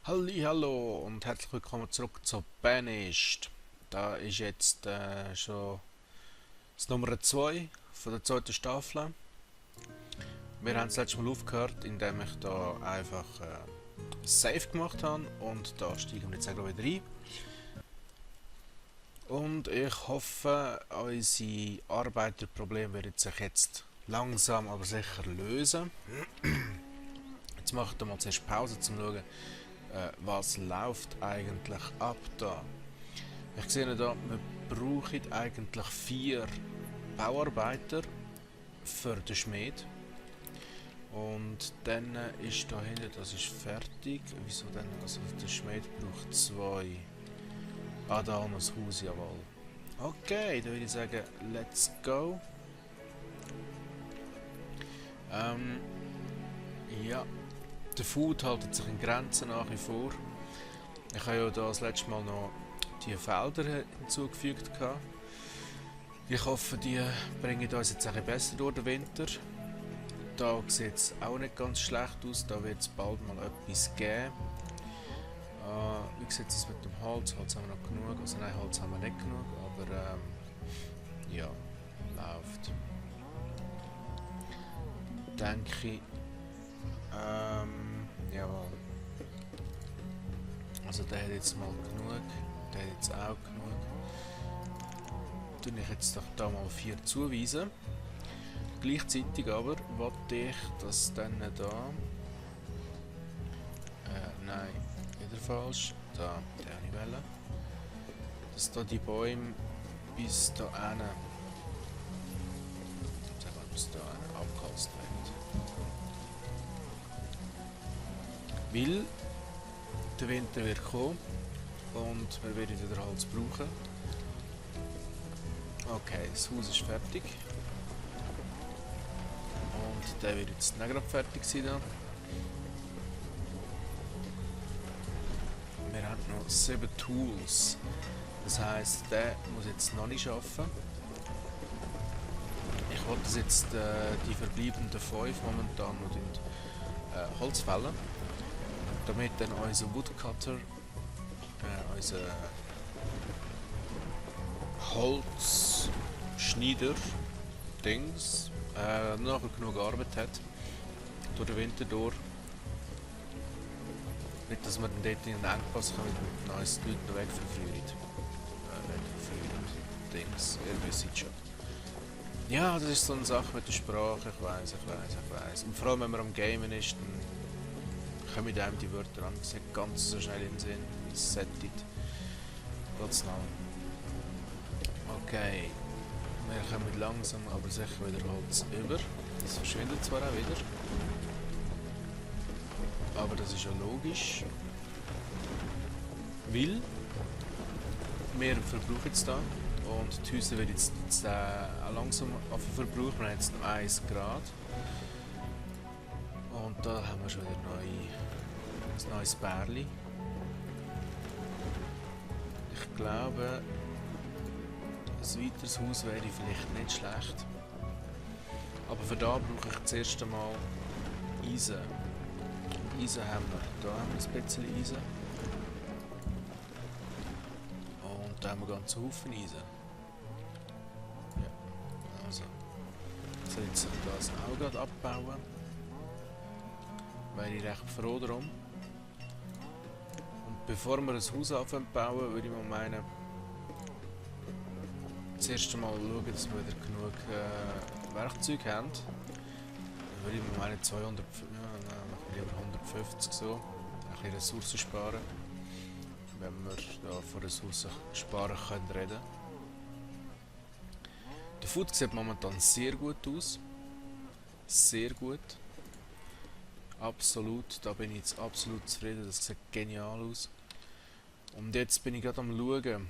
Hallo und herzlich willkommen zurück zu Banished. Da ist jetzt schon das Nummer 2 von der zweiten Staffel. Wir haben das letzte Mal aufgehört, indem ich da einfach Save gemacht habe und da steigen wir jetzt auch wieder rein. Und ich hoffe, unsere Arbeiterprobleme werden sich jetzt langsam aber sicher lösen. Jetzt mache ich da mal zuerst Pause, um zu schauen, was läuft eigentlich ab da. Ich sehe da, wir brauchen eigentlich 4 Bauarbeiter für den Schmied. Und dann ist da hinten, das ist fertig. Wieso denn? Also der Schmied braucht 2. Ah, da noch das Haus, jawohl. Okay, dann würde ich sagen, let's go. Ja, der Food hält sich in Grenzen nach wie vor. Ich habe ja da das letzte Mal noch die Felder hinzugefügt. Ich hoffe, die bringen uns jetzt ein besser durch den Winter. Da sieht es auch nicht ganz schlecht aus, da wird es bald mal etwas geben. Wie sieht es mit dem Holz? Holz haben wir noch genug, also nein, Holz haben wir nicht genug, aber ja, läuft. Denke ich, jawohl. Also der hat jetzt mal genug, der hat jetzt auch genug. Tue ich jetzt doch da mal 4 zuweisen. Gleichzeitig aber wollte ich, dass dann da... nein, wieder falsch. Da, der habe ich wollen. Dass da die Bäume bis da hin... bis da hin abgeholzt werden. Weil der Winter wird kommen und wir werden wieder Holz brauchen. Okay, das Haus ist fertig. Und der wird jetzt nicht gerade fertig sein. Da. Wir haben noch 7 Tools. Das heisst, der muss jetzt noch nicht arbeiten. Ich wollte das jetzt die verbleibenden 5 momentan noch in Holz fällen. Damit dann unser Woodcutter, unser Holzschneider Dings nachher genug Arbeit hat durch den Winter durch. Nicht, dass wir dann dort in einen Engpass kommen mit neues Leute noch wegverfeuern. Dings, ihr wisst schon. Ja, das ist so eine Sache mit der Sprache, ich weiss. Und vor allem wenn man am Gamen ist, dann kommen einem die Wörter an, nicht ganz so schnell in den Sinn, wie es sollte. Ganz nah. Okay. Wir kommen langsam aber sicher wieder Holz über. Das verschwindet zwar auch wieder. Aber das ist ja logisch. Weil wir verbrauchen jetzt da. Und die Häuser werden jetzt auch langsam auf den Verbrauch. Wir haben jetzt noch 1 Grad. Und da haben wir schon wieder ein neues Bärli. Ich glaube, ein weiteres Haus wäre vielleicht nicht schlecht. Aber für da brauche ich zuerst einmal Eisen. Und Eisen haben wir. Da haben wir ein bisschen Eisen. Und da haben wir ganz Haufen Eisen. Ja, also. Jetzt soll ich das auch gerade abbauen. Wäre ich recht froh darum. Und bevor wir ein Haus bauen, würde ich mal meinen, zuerst einmal schauen, dass wir wieder genug Werkzeug haben. Dann würde ich mal meinen 200, ja, lieber 150 so, ein bisschen Ressourcen sparen, wenn wir da von Ressourcen sparen können reden. Der Food sieht momentan sehr gut aus. Sehr gut. Absolut, da bin ich jetzt absolut zufrieden, das sieht genial aus. Und jetzt bin ich gerade am schauen,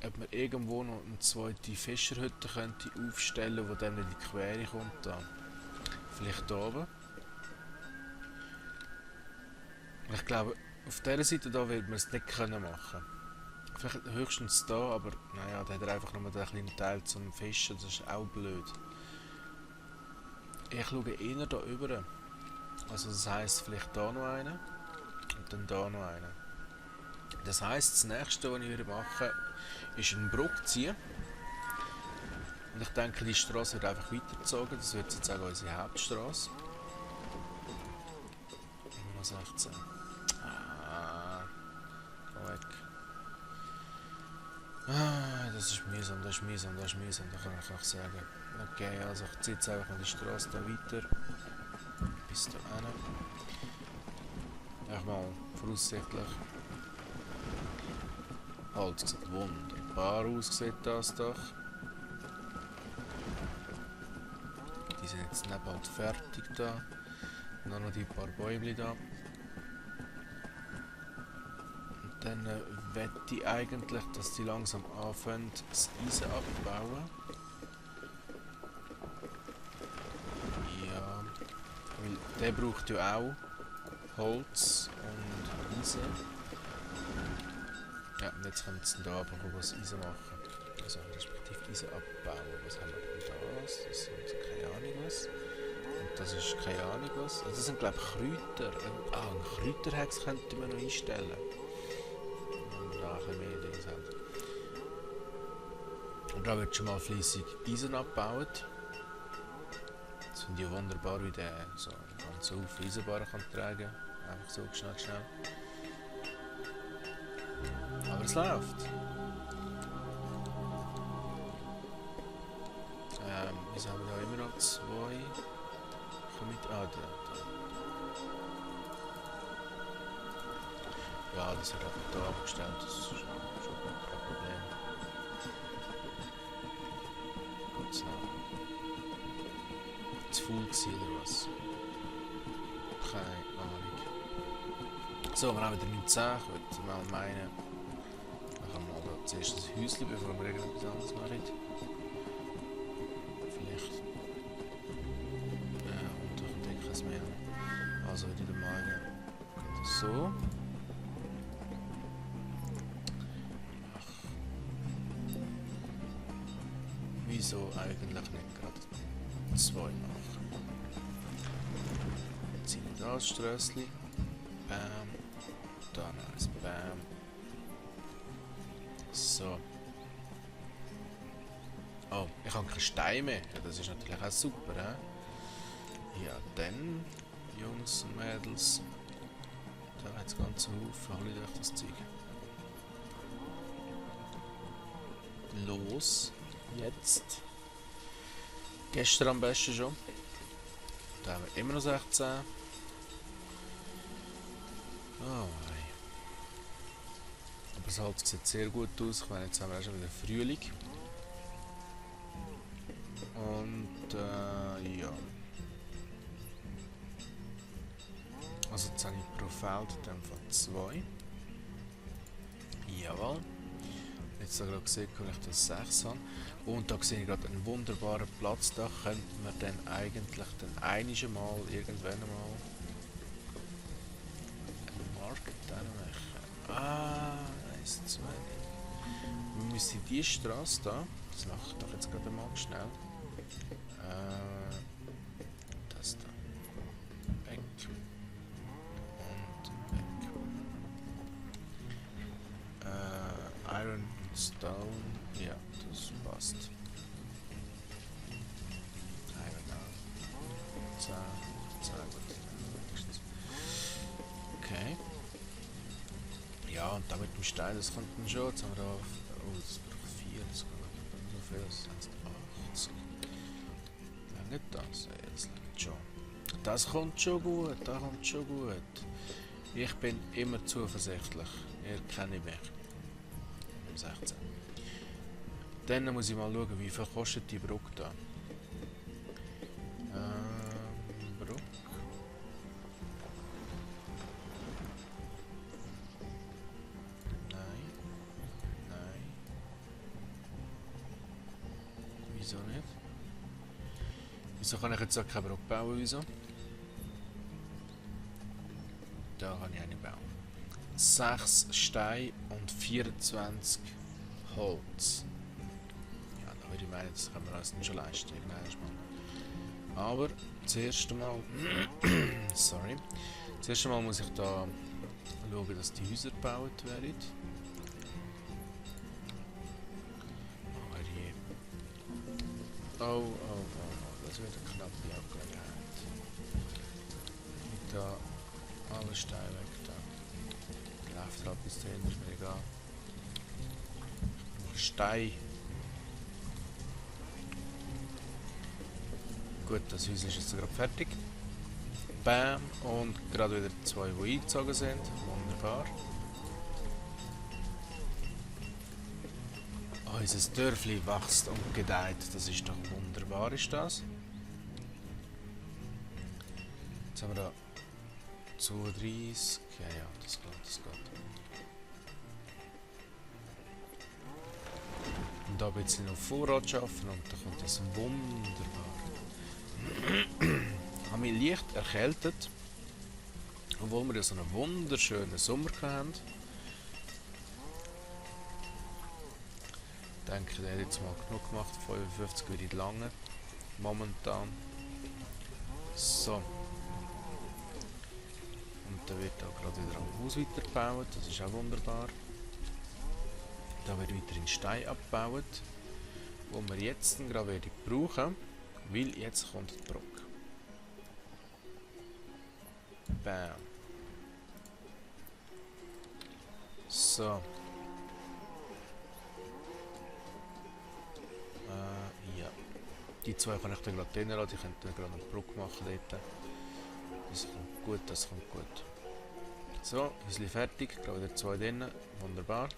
ob man irgendwo noch eine zweite Fischerhütte könnte aufstellen, wo dann in die Quere kommt. Da. Vielleicht hier oben. Ich glaube, auf dieser Seite da wird man es nicht können machen. Vielleicht höchstens da, aber naja, da hat er einfach nur den kleinen Teil zum Fischen, das ist auch blöd. Ich schaue eher da über. Also das heisst vielleicht da noch einen. dann da noch einen. Das heisst, das nächste, was ich würde machen, ist eine Brücke ziehen. Und ich denke, die Straße wird einfach weitergezogen. Das wird sozusagen unsere Hauptstraße. Nummer 16. Geh weg. Das ist mühsam, das ist mühsam, das ist mühsam, da kann ich auch sagen. Okay, also ich ziehe jetzt einfach mal die Straße da weiter. Bis da hin. Einfach mal voraussichtlich. Halt, es sieht wunderbar aus, sieht das doch. Die sind jetzt nicht bald fertig da. Nur noch die paar Bäume da. Und dann wette ich eigentlich, dass die langsam anfangen, das Eisen abzubauen. Ja, weil der braucht ja auch Holz und Eisen. Ja, und jetzt können sie da aber was Eisen machen. Also respektive Eisen abbauen. Was haben wir denn da? Das sind keine Ahnung was. Und das ist keine Ahnung was. Also das sind glaube ich Kräuter. Ein Kräuterhex könnte man noch einstellen. Und nachher mehr Dings halt. Und da wird schon mal fleissig Eisen abgebaut. Das finde ich wunderbar, wie der so einen ganzen Haufen Eisenbahn kann tragen. Einfach so schnell. Aber es läuft. Wieso haben wir da immer noch zwei? Da. Ja, das hat einfach da abgestellt. Das ist schon kein Problem. Gut, so. Zu faul gewesen oder was? Keine Ahnung. So, wir haben wieder 19. Ich würde mal meinen, wir machen mal da zuerst das Häuschen, bevor wir irgendetwas anderes machen. Vielleicht. Und ich denke es mehr. Also würde ich meinen, so. Wieso eigentlich nicht gerade zwei machen? Ziehen wir das Strössli. Bam. Dann eins. Bam. So. Oh, ich habe keine Steine mehr. Ja, das ist natürlich auch super, he? Ja, dann, Jungs und Mädels. Da hat es ganz Haufen. Hol ich euch das Zeug. Los. Jetzt. Gestern am besten schon. Da haben wir immer noch 16. Oh nein. Aber das Holz sieht sehr gut aus. Ich meine, jetzt haben wir auch schon wieder Frühling. Und ja. Also jetzt habe ich pro Feld dann von 2. Jawohl. Jetzt habe ich gerade gesehen, dass ich das 6 habe. Und da sehe ich gerade einen wunderbaren Platz. Da könnten wir dann eigentlich dann einiges Mal irgendwann mal einen Markt machen. Ah, 1, 2. Wir müssen diese Straße da, das mache ich doch jetzt gerade mal schnell. Das da. Weg. Und weg. Iron Stone. Ja, das passt. Okay. Ja, und da mit dem Stein, das kommt dann schon. Jetzt haben wir da. Oh, das braucht 4, das kann nicht so viel. Das heißt 80. Nicht das, das langt schon. Das kommt schon gut, das kommt schon gut. Ich bin immer zuversichtlich. Ihr kennt mich. 16. Dann muss ich mal schauen, wie viel kostet die Brücke da. Brücke. Nein. Wieso nicht? Wieso kann ich jetzt auch keine Brücke bauen? Wieso? Da kann ich eine bauen. 6 Steine und 24 Holz. Ja, da würde ich meinen, das können wir uns nicht schon leisten. Aber zuerst einmal. Sorry. Zuerst einmal muss ich da schauen, dass die Häuser gebaut werden. Oh je. Oh, das wird eine knappe Angelegenheit. Nicht da alle Steine weg da. Läuft halt bis dahin, ist mir egal. Noch Stein. Gut, das Haus ist jetzt gerade fertig. Bam, und gerade wieder 2, die eingezogen sind. Wunderbar. Oh, unser Dörfli wächst und gedeiht. Das ist doch wunderbar, ist das. Jetzt haben wir da 32. Ja, das geht, das geht. Und da ein bisschen auf Vorrat schaffen und dann kommt das wunderbar. Ich habe mich leicht erkältet, obwohl wir ja so einen wunderschönen Sommer hatten. Ich denke, der hat jetzt mal genug gemacht. 55 würde ich lange. Momentan. So. Und da wird auch gerade wieder am Haus weitergebaut. Das ist auch wunderbar. Da wird weiterhin Stein abgebaut, wo wir jetzt gerade brauchen, weil jetzt kommt die Brücke. Bam. So. Ja. Die zwei kann ich dann gerade drin lassen, die können dann gerade eine Brücke machen dort. Das kommt gut, das kommt gut. So, Häuschen fertig, gerade wieder 2 drin, wunderbar.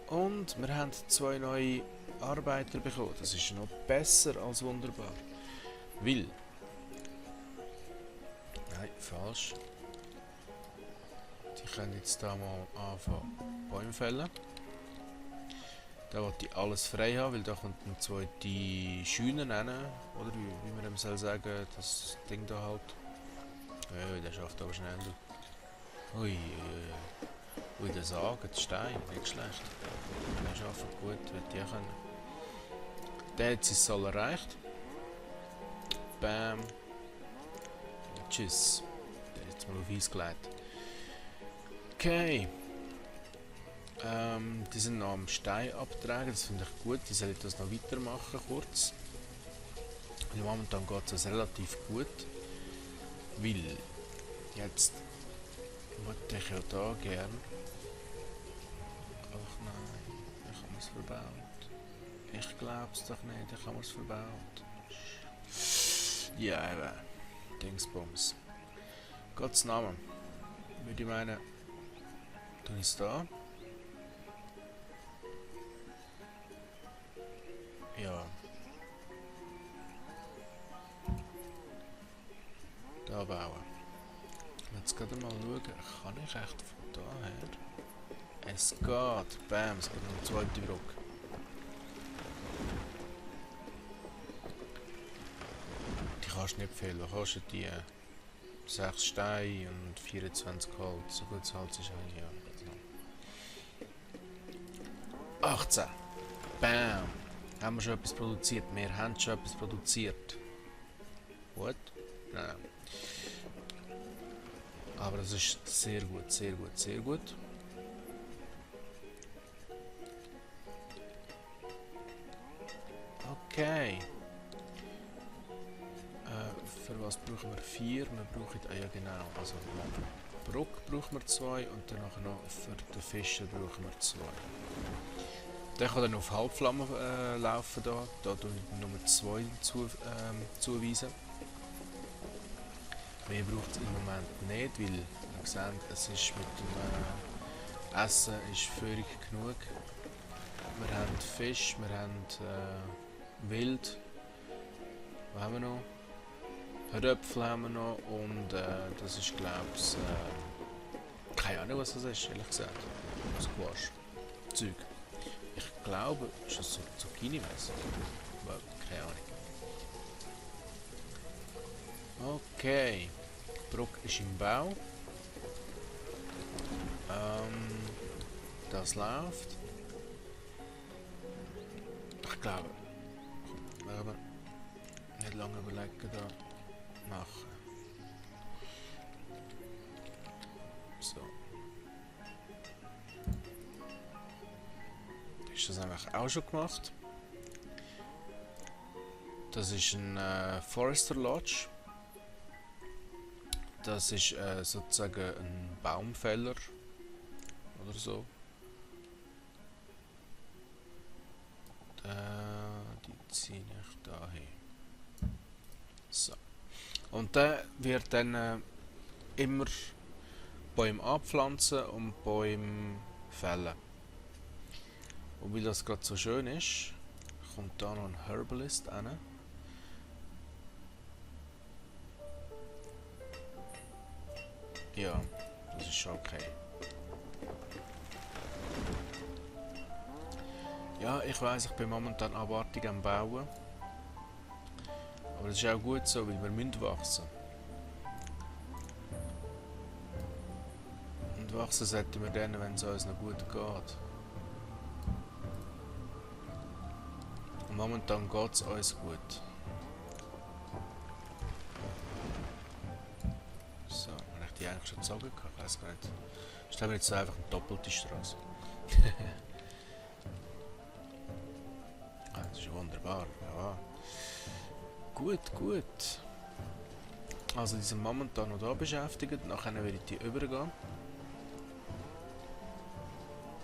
Und wir haben 2 neue Arbeiter bekommen, das ist noch besser als wunderbar. Weil... Nein, falsch. Die können jetzt da mal anfangen Bäume fällen. Da wollte ich alles frei haben, weil da kommt eine zweite Scheune rein, oder wie man dem soll sagen, das Ding da halt. Der schafft aber schnell. Ui, der Sagen, der Stein, nicht schlecht. Der schafft gut, wird die können. Der hat sein Soll erreicht. Bam. Tschüss. Der ist jetzt mal auf Eis gelegt. Okay. Die sind noch am Stein abtragen, das finde ich gut. Die sollen das noch weitermachen, kurz. Und momentan geht es relativ gut. Weil jetzt wollte ich ja da gern. Ach nein, ich habe es verbaut. Ich glaube es doch nicht, ich habe es verbaut. Ja, eben. Dingsbums. Gottes Name. Würde ich meinen, tue ich es da. Ja. Da bauen. Jetzt gerade mal schauen, kann ich echt von da her? Es geht. Bam, es geht noch eine zweite Brücke. Die kannst du nicht fehlen. Was kostet die? 6 Steine und 24 Holz. So gutes Holz ist eigentlich ja. 18. Bam. Haben wir schon etwas produziert? Wir haben schon etwas produziert. What? Nein. Aber das ist sehr gut, sehr gut, sehr gut. Okay. Für was brauchen wir 4? Wir brauchen, ja genau, also Bruck brauchen wir 2 und dann noch für den Fischer brauchen wir 2. Der kann dann auf Halbflamme laufen da tue ich Nummer 2 zuweisen. Mehr braucht es im Moment nicht, weil wie gesagt, es ist mit dem Essen ist völlig genug. Wir haben Fisch, wir haben Wild. Was haben wir noch? Röpfel haben wir noch und das ist glaube ich keine Ahnung was das ist, ehrlich gesagt. Squash. Zeug. Ich glaube, ist das so Zucchini-mäßig? Keine Ahnung. Okay. Die Brücke ist im Bau. Das läuft. Ich glaube, wir nicht lange überlegen da machen. ist das eigentlich auch schon gemacht. Das ist ein Forester Lodge. Das ist sozusagen ein Baumfäller oder so. Die ziehe ich da hin. So. Und der wird dann immer Bäume anpflanzen und Bäume fällen. Und weil das gerade so schön ist, kommt da noch ein Herbalist rein. Ja, das ist schon okay. Ja, ich weiss, ich bin momentan abartig am Bauen. Aber das ist auch gut so, weil wir müssen wachsen. Und wachsen sollten wir dann, wenn es uns noch gut geht. Und momentan geht es uns gut. So, habe ich die eigentlich schon gezogen? Ich weiß gar nicht. Stellen wir jetzt einfach eine doppelte Straße. Das ist wunderbar, ja. Gut, gut. Also die sind momentan noch da beschäftigt, nachher werde ich die übergehen.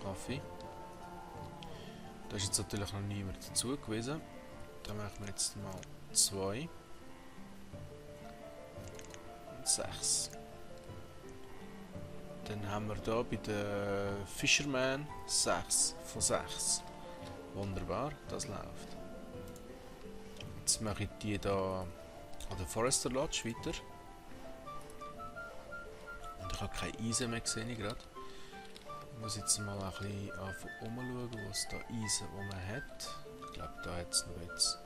Kaffee. Da ist jetzt natürlich noch niemand dazu gewesen. Da machen wir jetzt mal 2. Und 6. Dann haben wir da bei den Fisherman 6 von 6. Wunderbar, das läuft. Jetzt mache ich die da an der Forester Lodge weiter. Und ich habe kein Eisen mehr gesehen gerade. Ich muss jetzt mal ein bisschen umschauen, wo es da Eisen rum hat. Ich glaube, da hat es noch jetzt.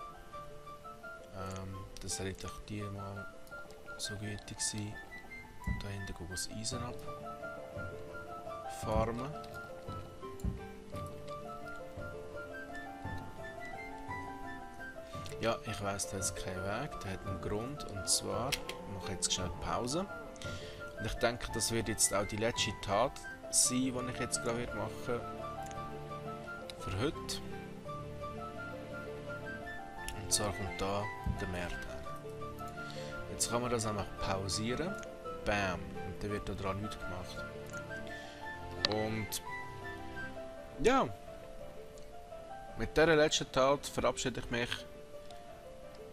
Das sollte doch die mal so gütig sein. Da hinten geht das Eisen ab. Farmen. Ja, ich weiss, da ist kein Weg, der hat einen Grund, und zwar, ich mache jetzt schnell Pause. Und ich denke, das wird jetzt auch die letzte Tat sein, die ich jetzt gerade machen werde. Für heute. Und zwar kommt da der Markt an. Jetzt kann man das einfach pausieren. Bam! Und dann wird da dran nichts gemacht. Und ja, mit dieser letzten Tat verabschiede ich mich.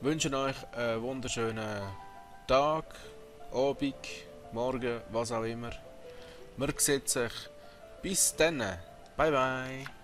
Wünsche euch einen wunderschönen Tag, Abend, Morgen, was auch immer. Man sieht sich. Bis dann. Bye bye.